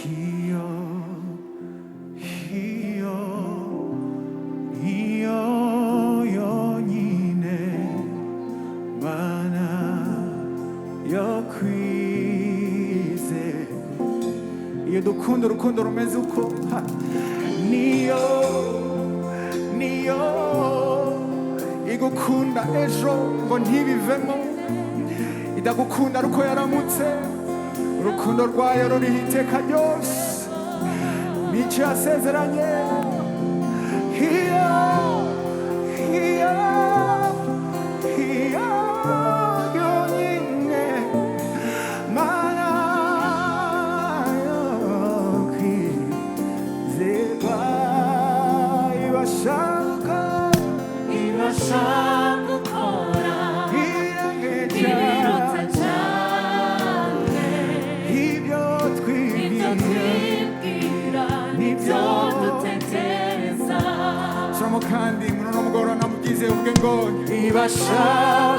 Iyo, iyo, iyo yonyine Mana yo kwizera. Iyo dukunda urukundo rumeze uko, ha, niyo, niyo igukunda ejo ngo ntibivemo, idagukunda ariko yaramutse. Urukundo rwayo ruriho iteka ryose, nicyo yasezeranye. Iyo, iyo, iyo yonyine Mana yo kwizerwa, ibasha gukora, Ibasha gukora irengeje ibiruta cyane ibyo ibyo twibwira, twibwira n'ibyo dutekereza. Suramo kandi muri uno mugoroba namugize, uvuge ngo ibasha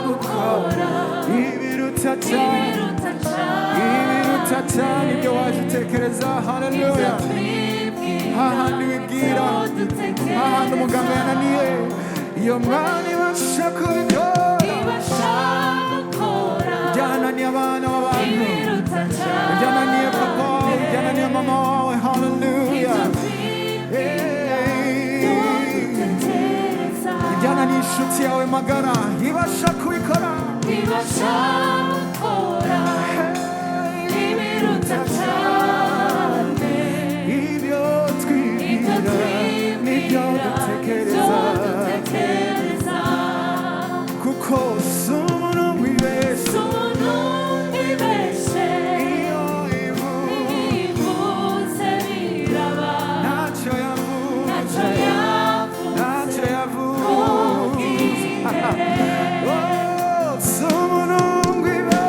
gukora ibiruta cyane, ibiruta cyane ibiruta cyane ibyo waje utekereza. Ibyo Haleluya. twibwira, Hahandi wibwira, ibyo dutekereza, hahandi umuganga yananiye, iyo Mana ibasha kubikora. Ibasha gukora Byananiye abana b'abantu, ibiruta cyane byananiye papa wawe, byananiye mama wawe. Haleluya. Ibyo twibwira, ibyo dutekereza, Ibyananiye inshuti yawe magara, ibasha kubikora. Ibasha gukora ibiruta cyane ibyo ibyo twibwira n'ibyo twibwira, dutekereza, ibyo dutekereza. Kuko si umuntu wibeshya. Si umuntu wibeshe. Iyo ivuze, ivuze biraba. Ntacyo yavuze, Ntacyo yavuze ntacyo yavuze. Ubwire. Oh, si umuntu wibeshye.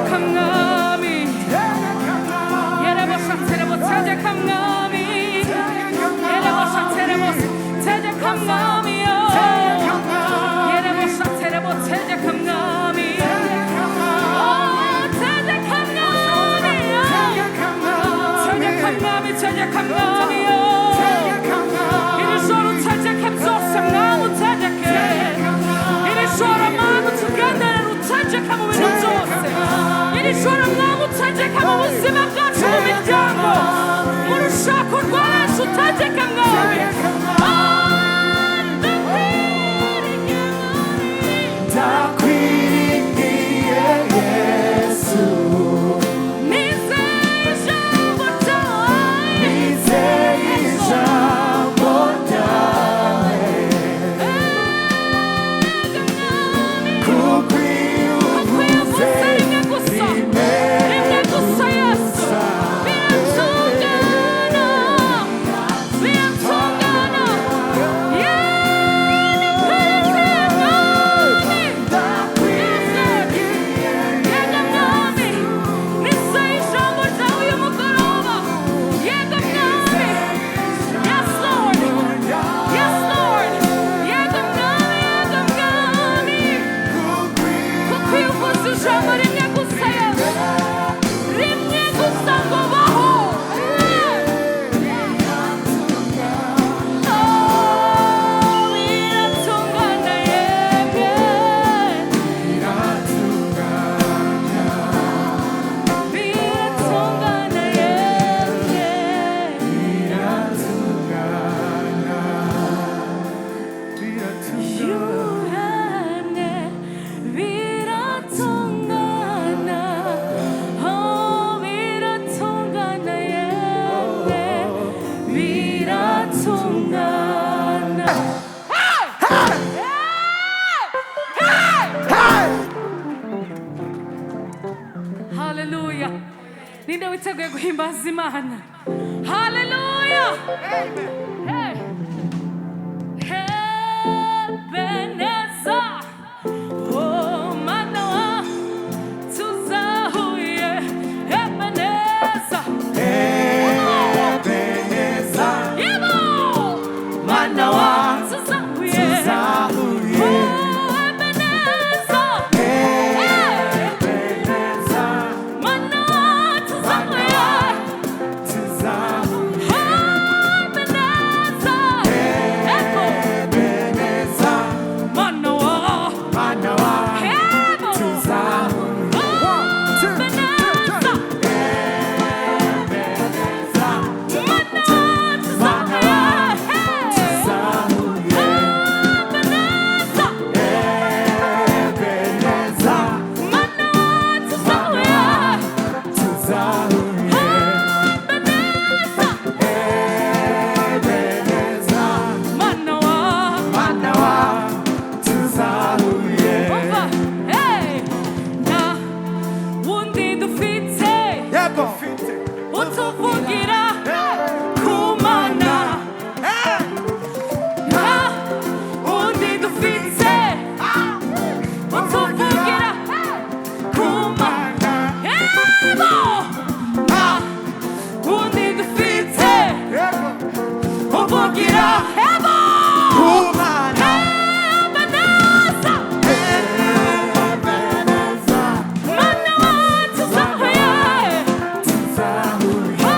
Tegeka mwami, yerebosa terebo tegeka mwami, yerebosa terebo tegeka mwami, yerebosa terebo tegeka mwami, oh tegeka mwami, tegeka mwami, tegeka mwami, iri joro utegeke byose mwami utegeke, iri joro mwami utugenderere utegeke mu bintu byose, iri joro mwami utegeke mu buzima bwacu, mu miryango, mu rushako rwacu, utegeke mwami. Ndakwiringiye Yesu, Nizeye ijambo ryawe, nizeye ijambo ryawe, kuko iyo uvuze Uvuze rimwe gusa, rimwe rimwe gusa Yesu, biratungana, biratungana. Yeee, ndakwizeye mwami. Ndakwiringiye Yego mwami, nizeye ijambo ryawe uyu mugoroba. Yego mwami, yes Lord, yes Lord. Yego mwami, yego mwami. Kuko iyo uvuze ijambo rimwe gusa Yesu, rimwe gusa ngo baho. Oh, biratungana yemwe. Biratungana yemwe. Yuhemwe biratungana, oh biratungana yemwe, biratungana. Hey! Hey! Hey! Haleluya. Ninde witeguye guhimbaza Imana? Haleluya. Hey. Ebeneza, oh mana wa tuzahuye. Ebeneza, Ebeneza, yebo, mana wa tuzahuye. tuzahuye. Oh Ebeneza, hey, Ebeneza, mana wa tuzahuye. tuzahuye. Ebeneza, ebo, Ebeneza, mana wa, mana wa ebo, tuzahuye. Ebeneza. Ebeneza, Mana tuzahuye. tuzahuye. Ebeneza, Ebeneza, mana tuzahuye. tuzahuye. Ebeneza, Ebeneza, mana wa. mana wa tuzahuye. Umva, hey, nta wundi dufite Yego. utuvugira ku Mana. Nta wundi dufite utuvugira ku Mana. Yego! Nta wundi dufite Yego. uvugira Ebo! Kumana. Ebeneza, Ebeneza, Mana wacu uzahuye. tuzahuye.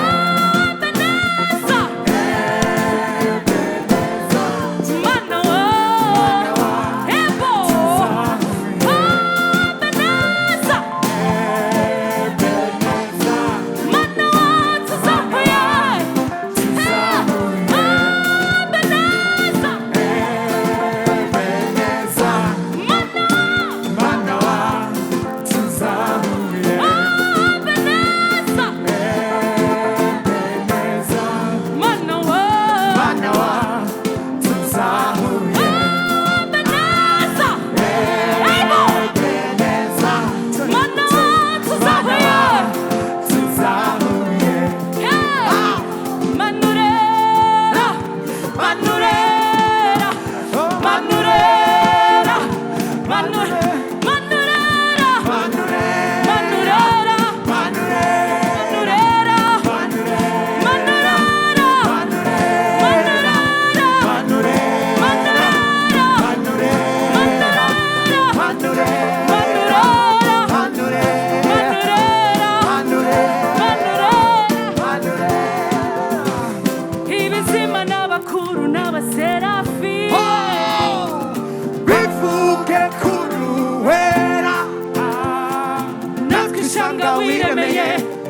ishyanga wiremeye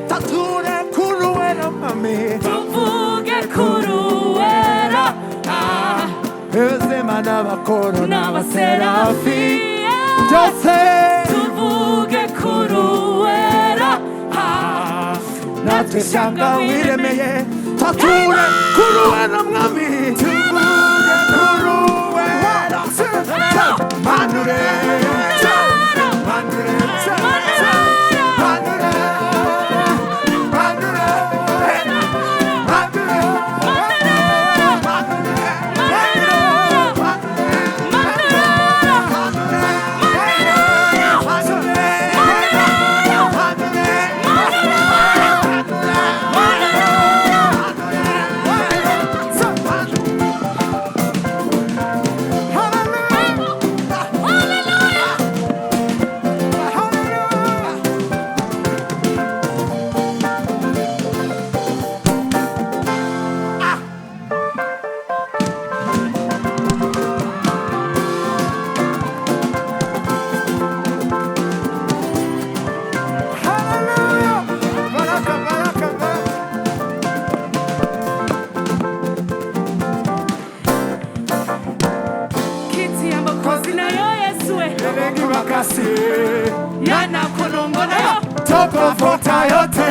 Tature kuruwera mami tuvuge kuruwera Ezema n'abakoro n'abaserafi Byose tuvuge kuruwera natwe ishyanga wiremeye Tature kuruwera mwami Tuvuge kuruwera Manure Manure Manure Manure Manure Hallelujah! Baraka, baraka, baraka. Kiti ya makozi nayo Yesu we Elengi makasi yanakonongonayo tokofota yote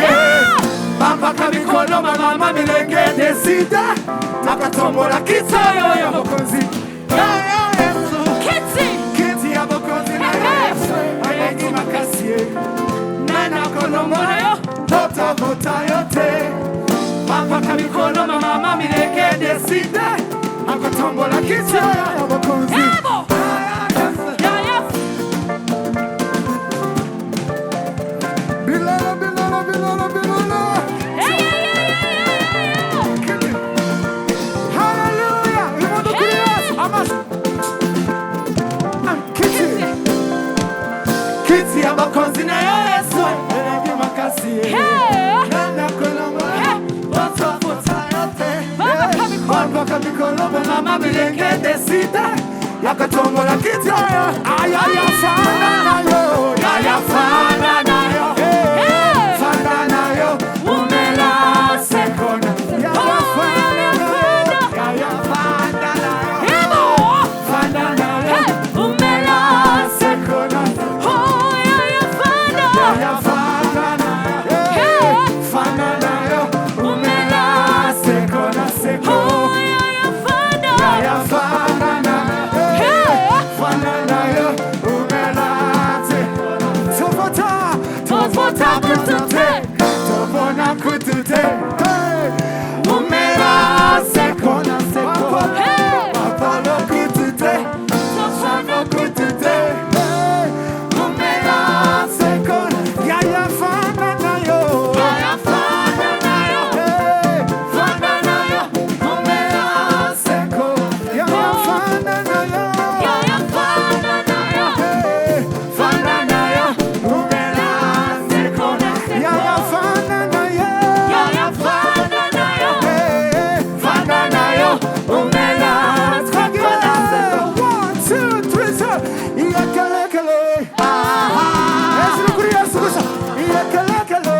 bambaka mikono mamama milenge desida nakatombola kitoyo ya mokonzi nayo Yesu kiti kiti ya mokonzi nayo Yesu elengi makasi nanakonongonayo tokofota yote bambaka mikono mamama milenge desida akatombola kitoyo ya mokonzi Ebo! nayo Yesu ya Yesu Bilala, bilala, bilala, bilala. Hey, hey, hey, hey, hey, Hallelujah! Imundo kuri Yesu. Kiti. Kiti ya makonzi na Yesu. Elengi makasi. hey. Nana kolongo. Hey. Otofota yote. Baba kamikono. Baba kamikono. Mama milenge desida. Yakatombola kiti. Ayaya fana nayo. Yaya fana nayo. Hey. Fana nayo. Umela Sekona. Yaya fana nayo. Yaya fana nayo. Ebo! Fana nayo. Hey! Umela Sekona. Oh, ya ya fana Yaya fana nayo. Hey! Fana nayo. Umela Sekona seko. Oh, ya ya fana Yaya fana nayo. Hey! Fana nayo. Umelate. Tofota. Tofota kutute. Tofona kutute. Hey! Umela sekona seko. Hey! Apalo kutute. Tofota Kutute. Hey! Umela sekona. Yaya fana nayo. Ya fana nayo Hey! Fana nayo Umela seko. Yaya fana nayo. Ya ya fana nayo Hey! Fana nayo Umela Sekona seko Yaya fana nayo. Ya ya fana nayo Hey! Fana nayo Umela Sekona seko One, two, three, four. Iyakelekele. Hejuru kuri Yesu gusa. Iyakelekele.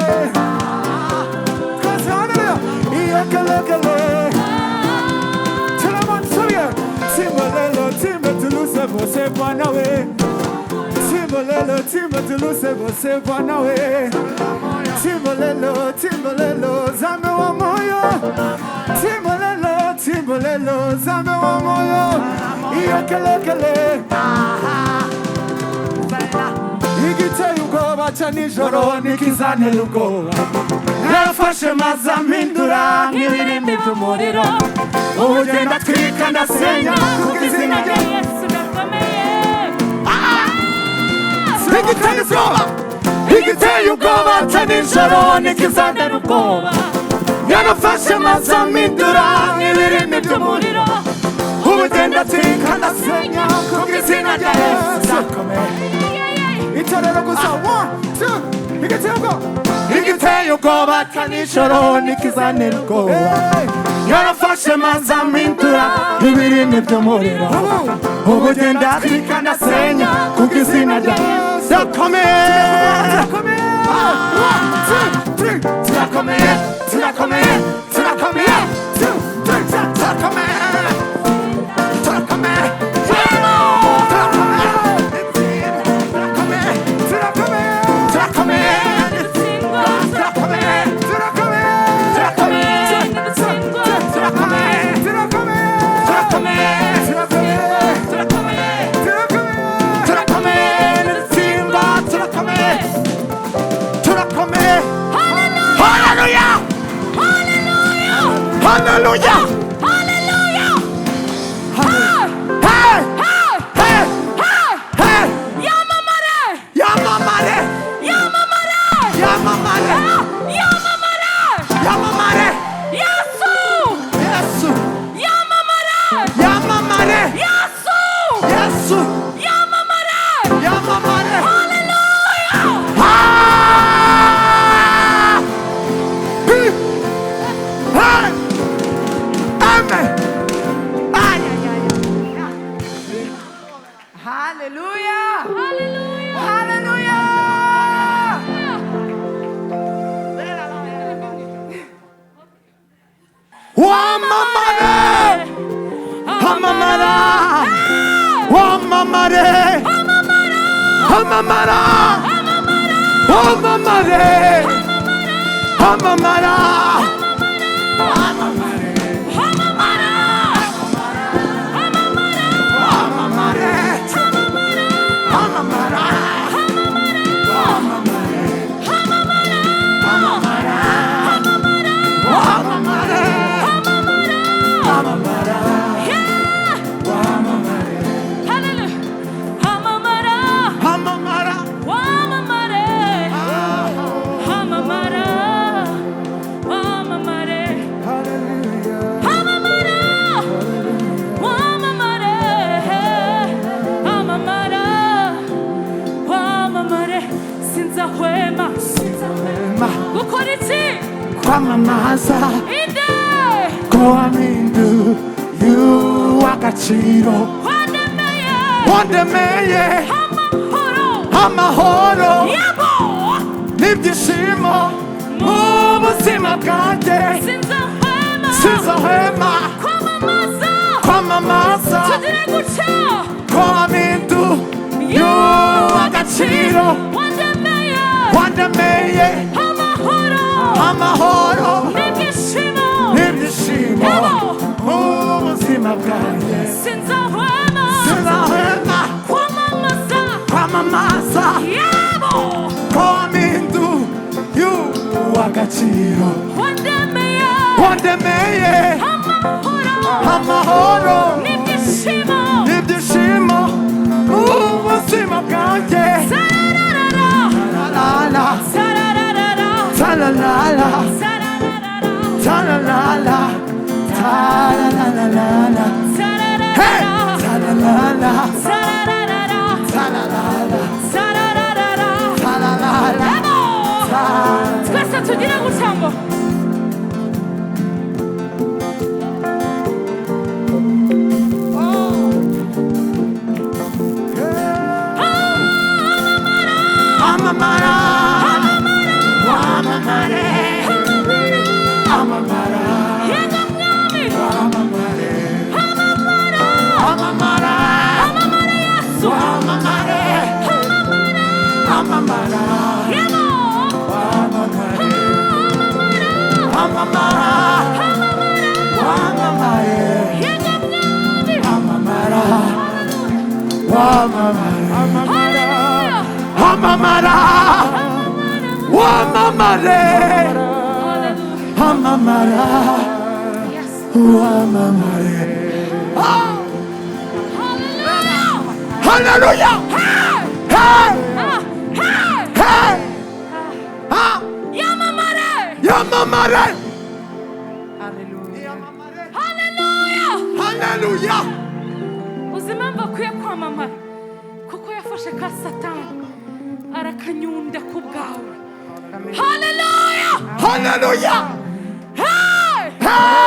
Twese haleluya. Iyakelekele. Tulamansuye. Timbalelo, timba tuluse bose bwana we. Timbalelo, timba tuluse bose bwana we. Timbalelo, timbalelo, zame wa moyo. Timbalelo, timbalelo, zame wa moyo. Iyakelekele. Igiteye ubwoba ca nijoro nikizanira ubwoba narafashe maze ampindura nk'ibirimi by'umuriro ubugenda atwika ndasenya kuko izina rye Yesu gakomeye igiteye ubwoba igiteye ubwoba ca nijoro nikizanira ubwoba yarafashe maze ampindura nk'ibirimi by'umuriro ubugenda atwika ndasenya kuko izina rya Yesu gakomeye itorero gusa one two igiteye ubwoba igiteye ubwoba ca nijoro nikizanira ubwoba yarafashe maze ampindura ibirimi by'umuriro ubugenda atwika ndasenya kuko izina rya Yesu gakomeye. Hallelujah. Hallelujah. Hey. Hey. Hey. Hey. Hey. Hey. Yamamare. Yamamare. Yamamare. Yamamare. Yamamare. Yamamare. Yesu. Yesu. Yamamare. Yamamare. Yesu. Yesu. Yamamare. Yamamare. Hallelujah. Ah! P. Hey. Amen. Ay, ay, ay, ay. Hallelujah. Hallelujah. Hallelujah. Wamamare. Amamara. Wamamare. Amamara. Wamamare. Amamara. Amamara. Amamare. Amamara. Amamare. Amamare. Amamara. Yeah. Hallelujah. Amamara. Amamara. Wamamare. Amamara. Wamamare. Amamara. Wamamare. Amamara. Wamamare. Sinzahwema. Gukora iki? Kwamamaza Inde. ko wampinduye uw'agaciro Wandemeye. wandemeye Amahoro. amahoro Yabo. n'ibyishimo mu buzima bwanjye Sinzahwema. sinzahwema Kwamamaza. kwamamaza Tugira guca. ko wampinduye uw'agaciro Wandemeye. wandemeye Amahoro. amahoro N'ibyishimo. n'ibyishimo mu buzima bwanjye Sinzahwema. sinzahwema Kwamamaza. kwamamaza Yabo. ko wampinduye uw'agaciro Wandemeye. wandemeye Amahoro. amahoro N'ibyishimo. n'ibyishimo mu buzima bwanjye Sararara. la Sararara. la Sararara. la la la la la la hey Sararara. la la la Sararara. la la la Sararara. la la la Yabo. Twese tugira gutya ngo Amamara wamamare amamara yego mwami wamamare amamara amamara amamara Yesu wamamare amamara yego wamamare amamara amamara wamamare yego mwami amamara wamamare Hallelujah. amamara wamamare Hallelujah. amamara Yes. wamamare Hallelujah. haleluya Hey. hey Ah, hey. hey ah Yamamare. yamamare Hallelujah. Hallelujah. haleluya Uzi impamvu akwiye kwamamara kuko yafashe ka satani arakanyunda ku bwawe. Hallelujah. haleluya Hey. hey